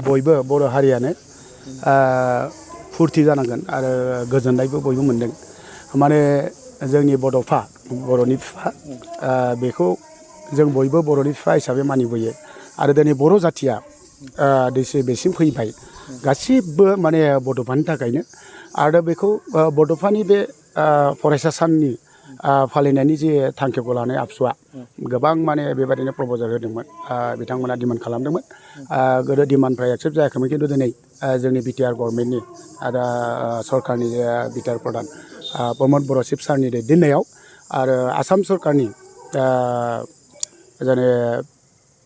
बयबो बर' हारियानो फुरथि जानांगोन आरो गोजोननायबो बयबो मोनदों माने जोंनि बड'फा बर'नि बिफा बेखौ जों बयबो बर'नि बिफा हिसाबै मानिबोयो आरो दिनै बर' जाथिया बेसिम फैबाय गासिबो माने बड'फानि थाखायनो आरो बेखौ बड'फानि बे फरायसा साननि फालिनायनि जे थांखिखौ लानाय आबसुआ गोबां माने बेबायदिनो प्रप'जाल होदोंमोन बिथांमोना डिमान्ड खालामदोंमोन गोदो डिमान्डफ्रा एक्सेप्ट जायाखैमोन खिन्थु दिनै जोंनि बिटिआर गभर्नमेन्टनि आरो सरकारनि बिटिआर प्रधान प्रमद बर' चिफ सारनि दैदेननायाव आरो आसाम सरकारनि जेने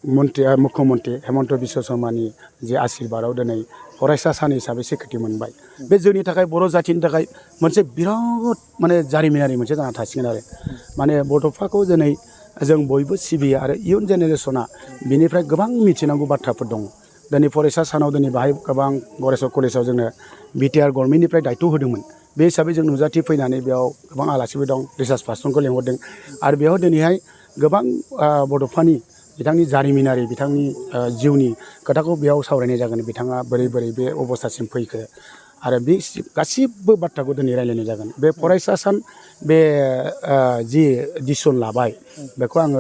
मुख्यमन्त्रि हेमन्त बिश्व शर्मानि जे आशीर्बादाव दिनै फरायसा सान हिसाबै स्वीकृति मोनबाय बे जोंनि थाखाय बर' जाथिनि थाखाय मोनसे बिराद माने जारिमिनारि मोनसे जाना थासिगोन आरो माने बड'फाखौ दिनै जों बयबो सिबियो आरो इयुन जेनेरेसना बिनिफ्राय गोबां मिथिनांगौ बाथ्राफोर दङ दिनै फरायसा सानाव दिनै बाहाय गोबां गरेस्वर कलेजाव जोंनो बिटिआर गभर्नमेन्टनिफ्राय दायित्व होदोंमोन बे हिसाबै जों नुजाथि फैनानै बेयाव गोबां आलासिबो दं रिसार्च पार्सनखौ लेंहरदों आरो बेयाव दिनैहाय गोबां बड'फानि बिथांनि जारिमिनारि बिथांनि जिउनि खोथाखौ बेयाव सावरायनाय जागोन बिथाङा बोरै बोरै बे अबस्थासिम फैखो आरो बे गासिबो बाथ्राखौ दिनै रायलायनाय जागोन बे फरायसा सान बे जि डिसिसन लाबाय बेखौ आङो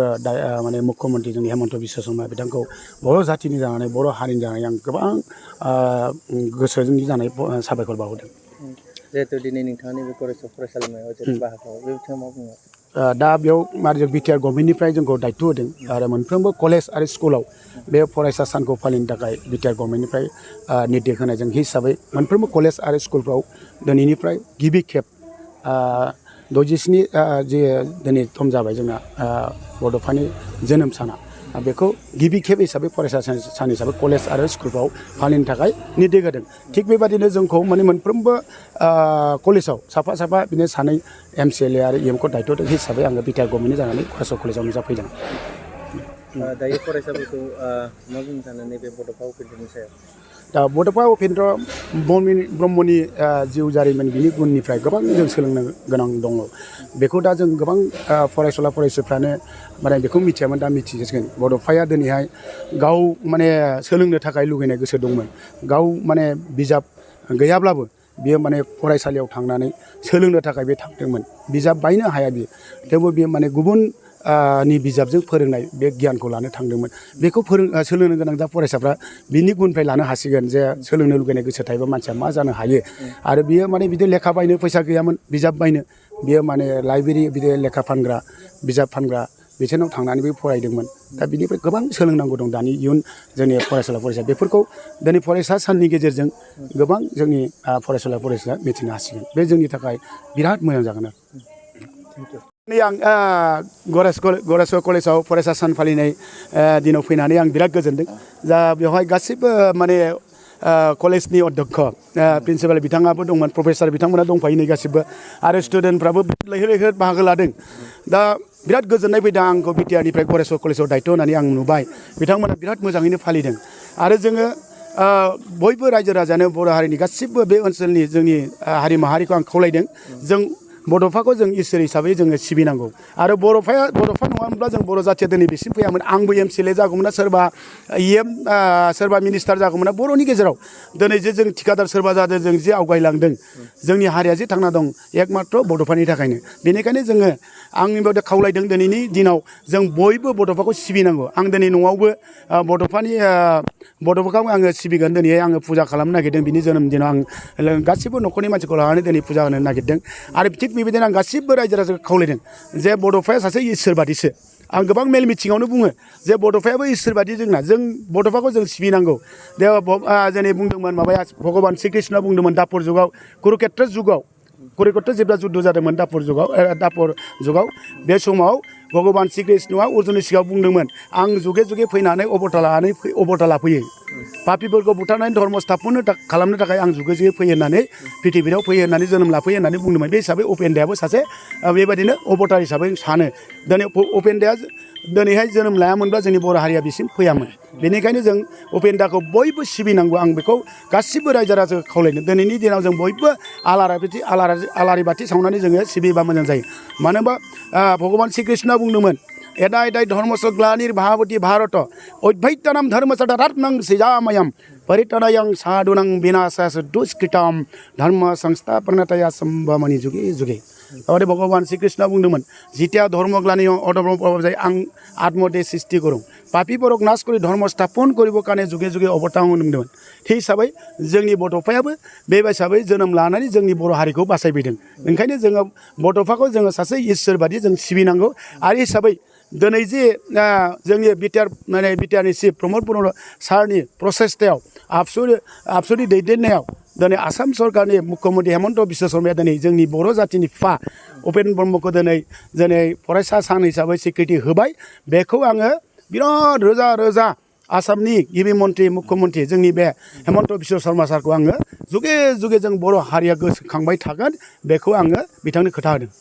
माने मुख्यमन्त्रि जोंनि हेमन्त बिश्व शर्मा बिथांखौ बर' जाथिनि जानानै बर' हारिनि जानानै आं गोबां गोसोजों जानाय साबायखर बावहरदों जिहेतु दिनै नोंथांनि बे फरायसालिमायाव जेरै बाहागोआव बे बिथिङाव मा बुङो दा बेयाव माने बिटिआर गभर्नमेन्टनिफ्राय जोंखौ दायित्व होदों आरो मोनफ्रोमबो कलेज आरो स्कुलाव बे फरायसा सानखौ फालिनो थाखाय बिटिआर गभर्नमेन्टनिफ्राय निर्देश होनायजों हिसाबै मोनफ्रोमबो कलेज आरो स्कुलफ्राव दिनैनिफ्राय गिबि खेब 67 जे दिनै सम जाबाय जोंना बड'फानि जोनोम साना बेखौ गिबि खेब हिसाबै फरायसा सान हिसाबै कलेज आरो स्कुलफ्राव फालिनो थाखाय निर्देश होदों थिग बेबादिनो जोंखौ माने मोनफ्रोमबो कलेजाव साफा साफा बिदिनो सानै MCLA आरो EMखौ दायित्व होदों हिसाबै आङो बिटिआर गभर्नमेन्टनि जानानै गरेस्वर कलेजाव नुजाफैदों दायो फरायसाफोरखौ मा बुंनो सानो नैबे बड'फा उपेन्द्रनि सायाव दा बड'फा उपेन्द्र ब्रह्मनि जिउ जारिमिन बिनि गुननिफ्राय गोबां जों सोलोंनो गोनां दङ बेखौ दा जों गोबां फरायसुला फरायसुफ्रानो माने बेखौ मिथियामोन दा मिथिसिगोन बड'फाया दिनैहाय गाव माने सोलोंनो थाखाय लुगैनाय गोसो दंमोन गाव माने बिजाब गैयाब्लाबो बियो माने फरायसालियाव थांनानै सोलोंनो थाखाय बे थांदोंमोन बिजाब बायनो हाया बियो थेवबो बियो माने गुबुन नि बिजाबजों फोरोंनाय बे गियानखौ लानो थांदोंमोन बेखौ सोलोंनो गोनां दा फरायसाफ्रा बिनि गुननिफ्राय लानो हासिगोन जे सोलोंनो लुगैनाय गोसो थायोबा मानसिया मा जानो हायो आरो बियो माने बिदि लेखा बायनो फैसा गैयामोन बिजाब बायनो बियो माने लाइब्रेरि बिदि लेखा फानग्रा बिजाब फानग्रा बिसोरनाव थांनानैबो फरायदोंमोन दा बिनिफ्राय गोबां सोलोंनांगौ दं दानि इयुन जोंनि फरायसा बेफोरखौ दिनै फरायसा साननि गेजेरजों गोबां जोंनि फरायसाया मिथिनो हासिगोन बे जोंनि थाखाय बिराद मोजां जागोन आरो आं गरेस्वर कलेजाव फरायसा सान फालिनाय दिनाव फैनानै आं बिराद गोजोनदों जा बेवहाय गासिबो माने कलेजनि अध्यक्ष प्रिन्सिपाल बिथाङाबो दंमोन प्रफेसार बिथांमोना दंफायो नै गासिबो आरो स्टुडेन्टफ्राबो लैहोर लैहोर बाहागो लादों दा बिराद गोजोननाय फैदों आंखौ बिटिआरनिफ्राय गरेस्वर कलेजाव दायित्व होनानै आं नुबाय बिथांमोना बिराद मोजाङैनो फालिदों आरो जोङो बयबो रायजो राजानो बर' हारिनि गासिबो बे ओनसोलनि जोंनि हारि माहारिखौ आं खावलायदों जों बड'फाखौ जों इसोर हिसाबै जोङो सिबिनांगौ आरो बड'फा नङामोनब्ला जों बर' जाथिया दिनै बेसिम फैयामोन आंबो MCLA जागौमोन सोरबा EM सोरबा मिनिस्टार जागौमोन बर'नि गेजेराव दिनै जे जों थिखादार सोरबा जादों जों जे आवगायलांदों जोंनि हारिया जे थांना दं एकमात्र बड'फानि थाखायनो बेनिखायनो जोङो आंनि बायदि खावलायदों दिनैनि दिनाव जों बयबो बड'फाखौ सिबिनांगौ आं दिनै न'आवबो बड'फाखौ आङो सिबिगोन दिनैहाय आङो फुजा खालामनो नागिरदों बिनि जोनोम दिनाव आं गासिबो न'खरनि मानसिखौ लानानै दिनै फुजा होनो नागिरदों आरो थिग बेबायदिनो आं गासिबो रायजो राजाखौ खावलायदों जे बड'फाया सासे इसोर बादिसो आं गोबां मेल मिथिङावनो बुङो जे बड'फायाबो इसोर बादि जों बड'फाखौ जों सिबिनांगौ जेरै बुंदोंमोन माबाया भगबान श्री कृष्णआ बुंदोंमोन दापर जुगाव जेब्ला जुद्ध जादोंमोन दापर जुगाव बे समाव भगबान श्री कृष्णआ अर्जुननि सिगाङाव बुंदोंमोन आं जुगे जुगे फैनानै अबतार लाफैयो पापिफोरखौ बुथारनानै धर्म स्थापन खालामनो थाखाय आं जुगे जुगे फैयो होननानै पृथिबियाव फैयो होननानै जोनोम लाफैयो होननानै बुंदोंमोन बे हिसाबै उपेन्द्रआबो सासे बेबायदिनो अबतार हिसाबै सानो दिनै उपेन्द्रआ दिनैहाय जोनोम लायामोनब्ला जोंनि बर' हारिया बिसिम फैयामोन बेनिखायनो जों उपेन्द्रखौ बयबो सिबिनांगौ आं बेखौ गासिबो रायजो राजाखौ खावलायनो दिनैनि दिनाव जों बयबो आलारि बाथि सावनानै जोङो सिबिबा मोजां जायो मानो होनबा भगबान श्री कृष्णआ बुंदोंमोन एदाय दाय धर्मस ग्लानिर भावती भारत अद्वैतनाम धर्मचर्या रत्नं सिजामयम परितरायं साधुनां विनाशाय दुष्कृताम धर्म संस्थापनतया सम्भवमनि जुगे जुगे तारमाने भगवान श्रीकृष्ण बुंदोंमोन जितिया धर्म ग्लानियाव अधर्म प्रभाव जाय आं आत्मदे सृष्टि करूं पापीफोरक नाश करि धर्म स्थापन करिब काने जुगे जुगे अबतार होनदोंमोन थि हिसाबै जोंनि बड'फायाबो बे हिसाबै जोनोम लानानै जोंनि बर' हारिखौ बासायफैदों ओंखायनो जोङो बड'फाखौ जोङो सासे इसोर बादि जों सिबिनांगौ आरो हिसाबै दिनै जे जोंनि बिटिआरनि चिफ प्रमद बर' सारनि प्रसेसतायाव आबसुनि दैदेननायाव दिनै आसाम सरकारनि मुख्यमन्त्रि हेमन्त बिश्व शर्माया दिनै जोंनि बर' जातिनि फिफा उपेन्द्र ब्रह्मखौ दिनै फरायसा सान हिसाबै स्वीकृति होबाय बेखौ आङो बिराद रोजा रोजा आसामनि गिबि मन्त्रि मुख्यमन्त्रि जोंनि बे हेमन्त बिश्व शर्मा सारखौ आङो जुगे जुगे जों बर' हारिया गोसोखांबाय थागोन बेखौ आङो बिथांनो खोथा होदों।